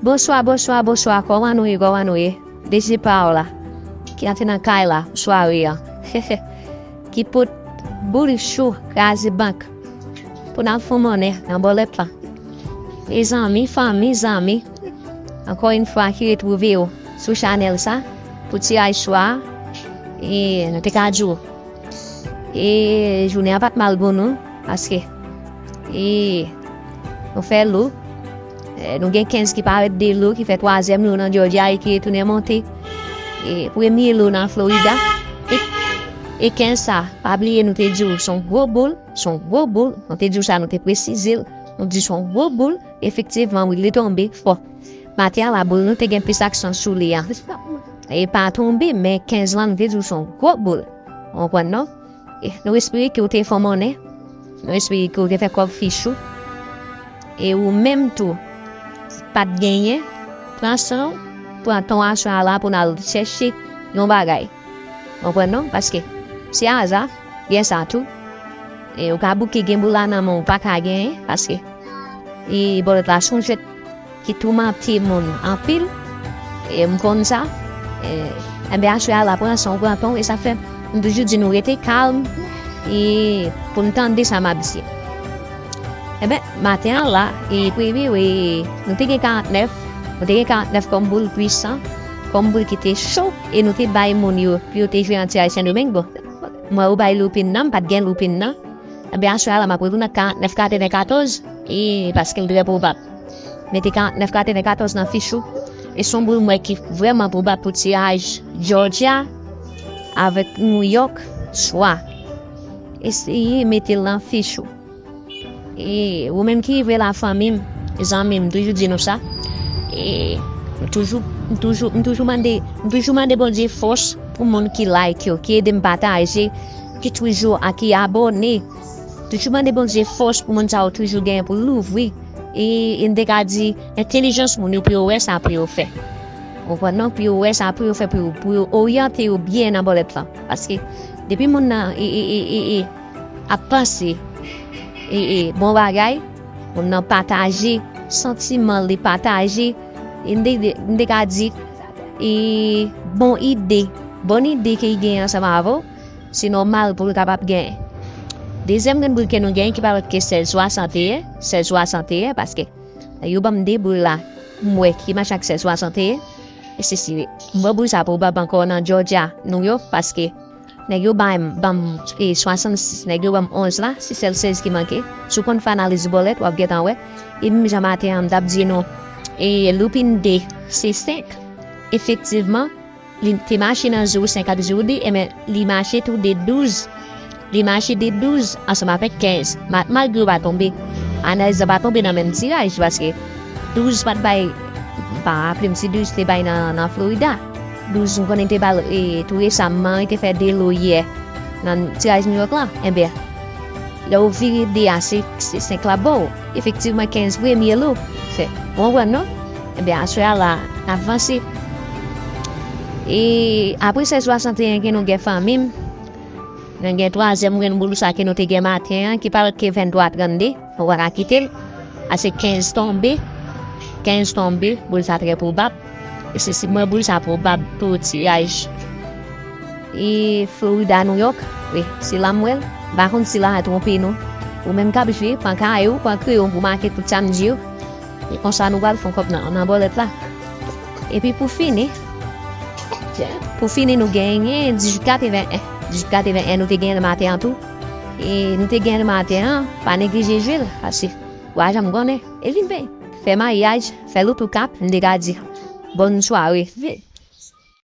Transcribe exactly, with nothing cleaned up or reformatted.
Bonswa, bonswa, bonswa. Kòman nou ye, kòman nou ye? Dezi pa w la, ki antre nan kay la, sware an, ki pot boul chou, kraze bank, pou n al fon monnen nan bòlèt lan. Mezanmi, fanmi, zanmi, ankò yon fwa ki retwouve w sou chanèl sa, pou tiraj swa, e nou te ka di w, e jounen an pa t mal pou nou, paske, e nou fè lou, e nou gen kenz ki parèt de lou, ki fè twazyèm lou nan Georgia e ki retounen monte, e premye lou nan Florida, e, e kenz sa, pa bliye nou te di w, se yon gwo boul, se yon gwo boul, nou te di w sa, nou te presize l, nou di se yon gwo boul, efektivman, wi, li tonbe fò. Maten an la, boul nou te gen plis aksyon sou li an, e pa tonbe, men kenz lan, nou te di w se yon gwo boul. Ou konprann, non? E nou espere ke w te fè monnen. Nou espere ke w te fè kòb fich ou. E ou menm tou, pa t genyen, pran san w, pran tan w aswè a la pou n al chèche yon bagay. Ou konprann, non? Paske se aza, gen sa tou. E ou ka bouke gen boul la nan men w, ou pa ka genyen, paske e bòlèt la se yon jwèt ki toumante moun anpil. E m konn sa. E, enben, aswè a la, pran san w, pran tan w, e sa fè m toujou di nou rete kalm, e pou n tande sa m ap di. Enben, maten an la, e premye, e, nou te gen karantnèf, nou te gen karantnèf kòm boul pwisan, kòm boul ki te cho, e nou te bay moun yo, pou yo te jwe nan tiraj Sendomeng. Bon, mwen, ou bay loupin nan, m pa t gen loupin nan. Enben, aswè a la, m ap retounen ak karantnèf katrevenkatòz, e paske l trè pwobab. Mete karantnèf katrevenkatòz nan fich ou. E se yon boul m wè ki vrèman pwobab pou tiraj Georgia avèk New York swa. Eseye mete l nan fich ou. E ou menm ki rive la, fanmi m, zanmi m, m toujou di nou sa. E m toujou, m toujou, m toujou mande, m toujou mande Bondye fòs pou moun ki like yo, ki ede m pataje, ki toujou a, ki abòne. Toujou mande Bondye fòs pou moun sa yo toujou genyen pou louvri, e, e m te ka di, entèlijans moun yo pou yo wè sa pou yo fè. Ou konprann, non? Pou yo wè sa pou yo fè, pou yo, pou yo oryante yo byen nan bòlèt lan. Paske depi moun nan, e, e, e, e, e, ap panse, e, e, bon bagay, moun nan pataje santiman li, pataje, e, m te, m te ka di, e, bon ide, bon ide ke li genyen ansanm avè w, se nòmal pou l kapab genyen. Dezyèm grenn boul ke nou genyen ki parèt ke sèz swasanteyen, sèz swasanteyen, paske nèg yo ban m de boul la, m wè ki mache ak sèz swasanteyen, e se si m wè boul sa pwobab ankò nan Georgia, New York, paske nèg yo bay m, ban m, e, swasannsis, nèg yo ban m onz la, se sèl sèz ki manke. Si w konn fè analiz bòlèt, w ap gentan wè. E menm jan maten an, m t ap di nou, e, loupin de, se senk. Efektivman, li te mache nan zewo senk ak zewo de, enben, li mache tou de douz. Li mache de douz ansanm avèk kenz. Ma-, malgre yo pa tonbe, analiz la pa tonbe nan menm tiraj, paske douz pa t bay, m pa raple m si douz te bay nan, nan Florida. Douz, m konnen te ba l, e, tou resamman, li te fè de lo yè nan tiraj New York lan. Enben, lè w vire de a, se, se senk l ap ba w. Efektivman, kenz premye lo. Fè, w konprann, non? Enben, aswè a la, n ap vanse. E apre sèz swasanteyen ke nou gen, fanmi m, nou gen twazyèm grenn boul sa ke nou te gen maten an, ki parèt ke venntwa trannde, nou pa ka kite l. A se kenz tonbe, kenz tonbe, boul sa trè pwobab. E se si mwen boul sa pwobab pou tiraj, e, Florida, New York. Wi, se la m wè l. M pa konn si la a twonpe nou. Ou menm k ap jwe, pran kaye w, pran kreyon pou make tout sa m di yo. E konsa nou pral fè yon kòb nan, nan bòlèt la. Epi pou fini, pou fini nou genyen dizuit katreven en. Dizuit katreven en nou te genyen maten an tou. E nou te genyen maten an, pa neglije jwe l, paske w pa janm konnen. E vin fè, fè maryaj, fè loutoukat, m te ka di, bòn sware.